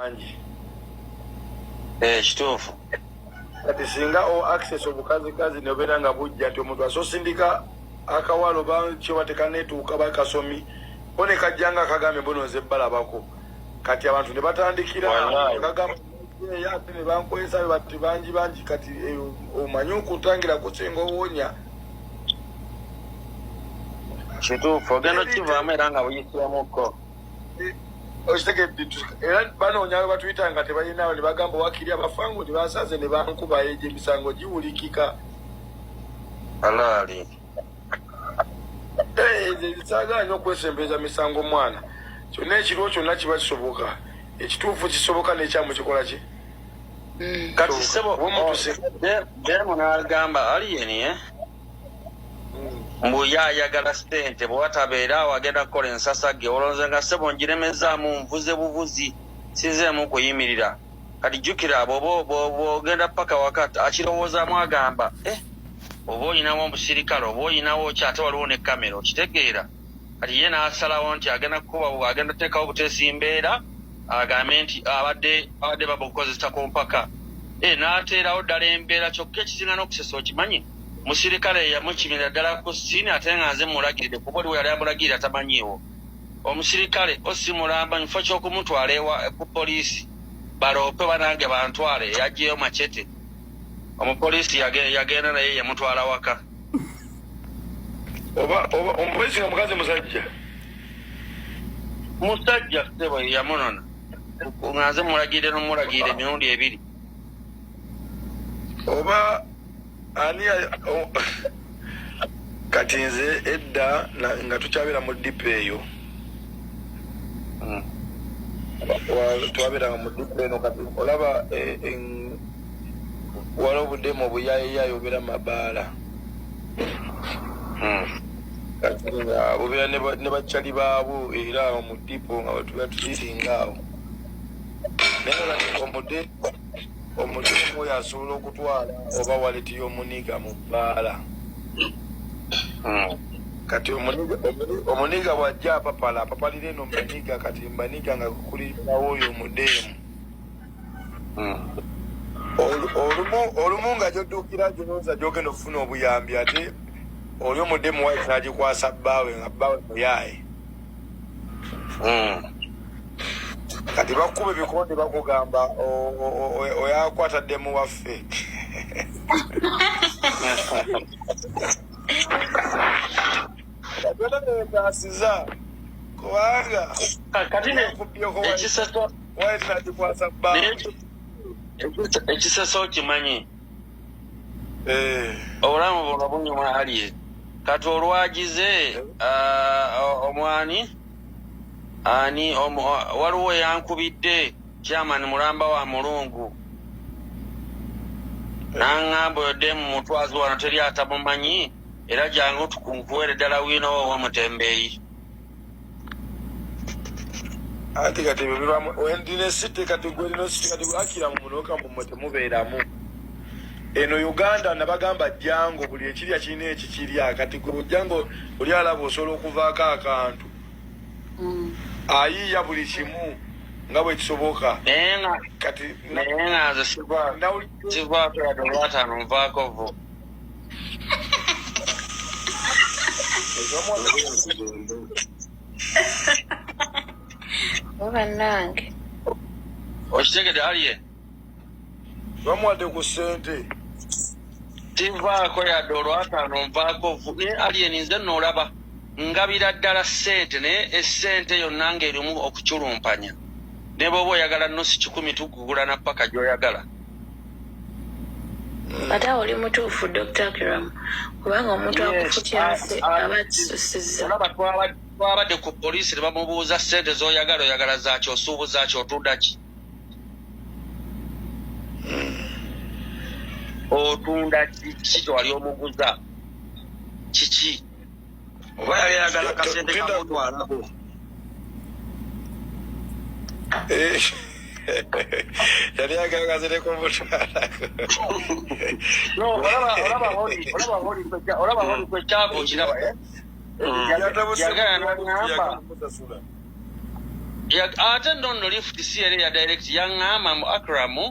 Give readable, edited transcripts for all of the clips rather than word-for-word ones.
Bangi. Eh, kituufu. Kati singa o access obukazikazi nobeera nga bujja nti omuntu asosindika akawalo bakyoba tekanetuuka bakasomi ko ne kajja nga akagambye mbuno nze balabako, kati abantu ne batandikira kagamba ate ne bankwesa bati bangi bangi. Kati eh, omanyi okutangira kusinga owonya. Kituufu, ogenda okivaamu era nga buyisiramuko. Okitegedde? Era banoonya we batuyita nga tebalinawo, ne bagamba wakiri abafangu tebasaze ne bankuba, egyo emisango giwulikika. Alaali. Saagala nnyo okwesembereza misango mwana. Kyonna ekiriwo kyonna kiba kisoboka, ekituufu kisoboka n'ekyamu kikola ki. Kati sebo demu n'agamba aliyeni, eh? Mbu ye ayagala ssente, bwe watabeera awo agenda kukola ensasage. Olonze nga ssebo ngiremezaamu, nvuze buvuzi, sizeemu kuyimirira. Kati jjukira bw'oba bw'ogenda paka waka akirowoozaamu, agamba, eh, oba olinawo omusirikale oba olinawo ki, ate waliwo ne kamera, okitegeera? Kati ye n'asalawo nti agenda kukuba, agenda kuteekawo buteesi mbeera, agambe nti abadde babukozesa ku mpaka, e n'ateerawo ddala embeera. Kyokka ekisinga n'okusesa, okimanyi musirikale yamukimira ddala ku scene, ate nga nze mulagiridde, kuba oliwo yali amulagirira tamanyiiwo. Omusirikale osi mulamba mu kifo ky'okumutwala ewa ku poliisi baloope banange bantwale, yajjeyo machete. Omupoliisi yagenda naye yamutwala waka. Oba omupoliisi nga mukazi musajja? Musajja ssebo, yamunona nga nze mulagirire nomulagirira emirundi ebiri. Oba ani kati nze edda nga tukyabeera mu dipa eyo, twabeeranga mu dipa eno. Kati olaba eh, waliwo obudemu obuyayeyaye obeera mu mabaala. Kati nga bubeera ne bakyali baabwo era awo mu dipo nga bwetubeera tukiringa awo, naye nga kati omudemu oyo asobola okutwala oba wallet y'omuniga mu bbaala. Kati omuniga bw'ajja apapala apapalira eno mbaniga, kati mbaniga nga kulirawo oyo omudeemu. Olumu nga gyodduukira gyolowooza gyogenda okufuna obuyambi, ate oli omudemu wayi n'agikwasa bbaawe nga bbaawe muyaaye. Kati bakuba ebikonde bakugamba oyakwata ddemu waffe. Katonda netaasiza kubanga kati yakubyeko ekiseso wayi n'agikwasa bbaawe. Naye ekiseso okimanyi, Eh, obulamu buno bunyuma alye. Kati olwagize omwani ani waliwo yankubidde chairman mulamba wa mulungu naŋŋamba oyo demu mutwazi wano teri atamumanyi, era jangu tukunkuwere ddala wiino wo owomutembeeyi. Anti kati ebyo bibamu ndine site kati gwe lino site kati akira mu munoka mumwe temubeeramu eno Uganda. Nabagamba jango buli ekirya kirina ekikirya. Kati gwe jango oli alaba osobola okuvaako akantu ayiiya buli kimu nga bwe kisoboka. Naye nga kati naye nga nze sivaako yadde olwataano, nvaako vu. Bannange. Okitegedde aliye? Bamuwadde ku ssente. Sivaako yadde olwataano, nvaako vu. Naye alien nze nno olaba ngabira ddala ssente, naye essente yonna ng'erimu okukulumpanya, ne bw'oba oyagala nusu 100 tugugula na paka gy'oyagala. Ate awo oli mutuufu, Dr Kiram, kubanga omuntu akufutyase aba akisusiza. Olaba twabadde ku poliisi ne bamubuuza ssente z'oyagala, oyagala zaki, osuubuza ki, otunda ki, otunda kiki, kyewali omuguza kiki, oba yali ayagala kasente kamutwalako. Eh, yali ayagala kasente kumutwalako. No, olaba holi kwekyava okiraba, eh? Yatabuse. Yagala n'aŋŋamba Musasula. Ate nno lift si eri ya direct. Yaŋŋamba mbu Akramu,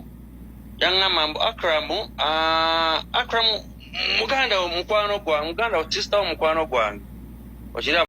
yaŋŋamba mbu Akramu, ah, Akramu muganda wo, mukwano gwange, muganda wo, sister wo, mukwano gwange, okiraba?